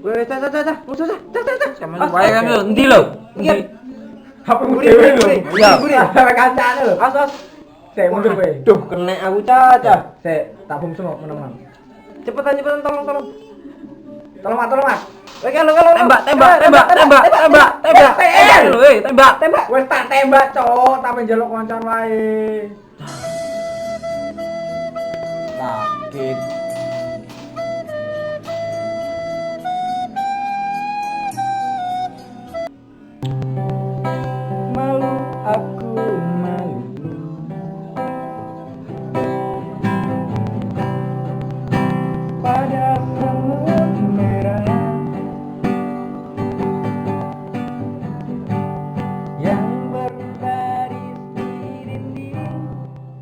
Wes, cah cah cah, musuh cah cah cah. Sama wae kan lho, endi lho? Endi? HP-mu dhewe lho. Iya. Sampe kancane lho. As as. Sik mundur kowe. Duh, kena aku cah cah. Sik, tak bom semok meneng. Cepetan cepetan tolong tolong. Tolong Mat, tolong Mat. Oke, kalau kalau Tembak, tembak, tembak, tembak, tembak, tembak. Tembak lho, eh, tembak. Tembak. Wes tak tembak, cok, tak njaluk koncan wae. Sakit. Malu aku malu. Pada semut merah yang berbaris di dinding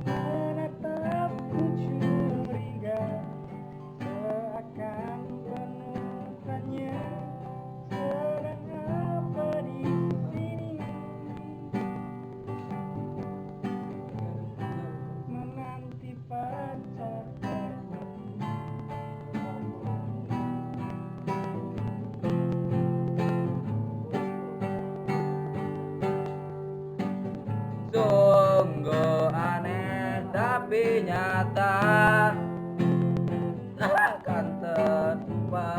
menatapku curiga, seakan penuh tanya, sedang apa di sini? Menanti pacar termati. Sungguh aneh tapi nyata, takkan terlupa.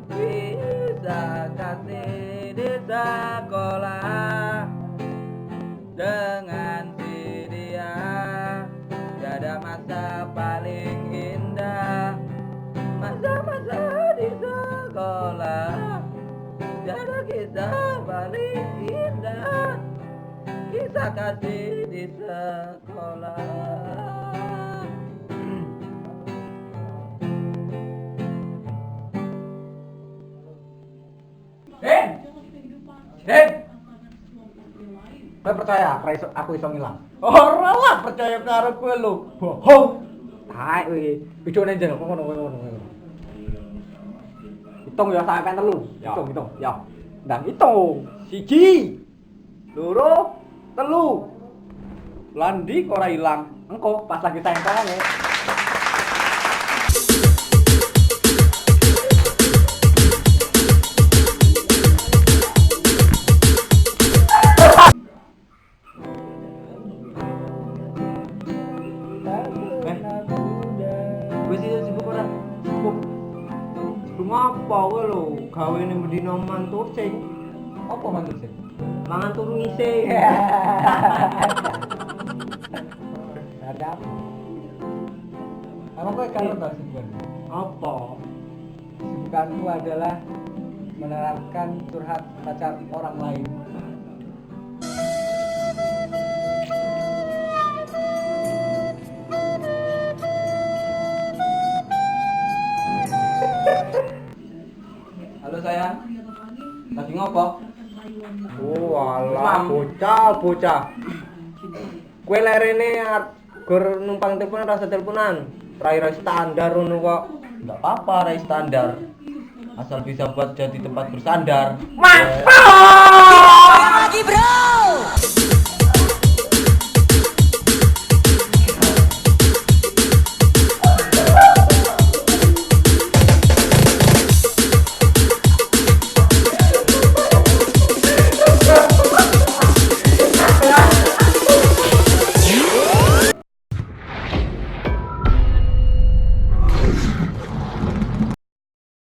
Bisa kasih di sekolah dengan si dia, tiada masa paling indah, masa-masa di sekolah. Tiada kisah paling indah, kisah kasih di sekolah. Den! Den! Kowe percaya aku iso, aku iso ngilang? Ora lah percaya karo kowe lho. Bohong. Taek kowe iki. Videone njel kok ngono ngono ngono. Hitung ya sampe 3. Ya. Hitung, hitung. Ya. Ndang hitung. 1 2 3. Landi kok ora ilang. Engko pas lagi sayang-sayange. Wis iso sibuk ora? Sibuk. Sibuk ngapa kowe lho? Gawene mendino mantur sing Apa mantur sih? mangan turu ngising. Ada apa? Emang kowe karo ta sibukan? Apa? Kesibukanku adalah menerapkan curhat pacar orang lain. Halo sayang, lagi ngopo? Oh alah, Mam. bocah, bocah. Kowe lerene gur numpang telepon rasa teleponan. Rai-rai standar ngono kok. Nggak apa-apa, rai standar. Asal bisa buat jadi tempat bersandar. Mantap! Lagi bro.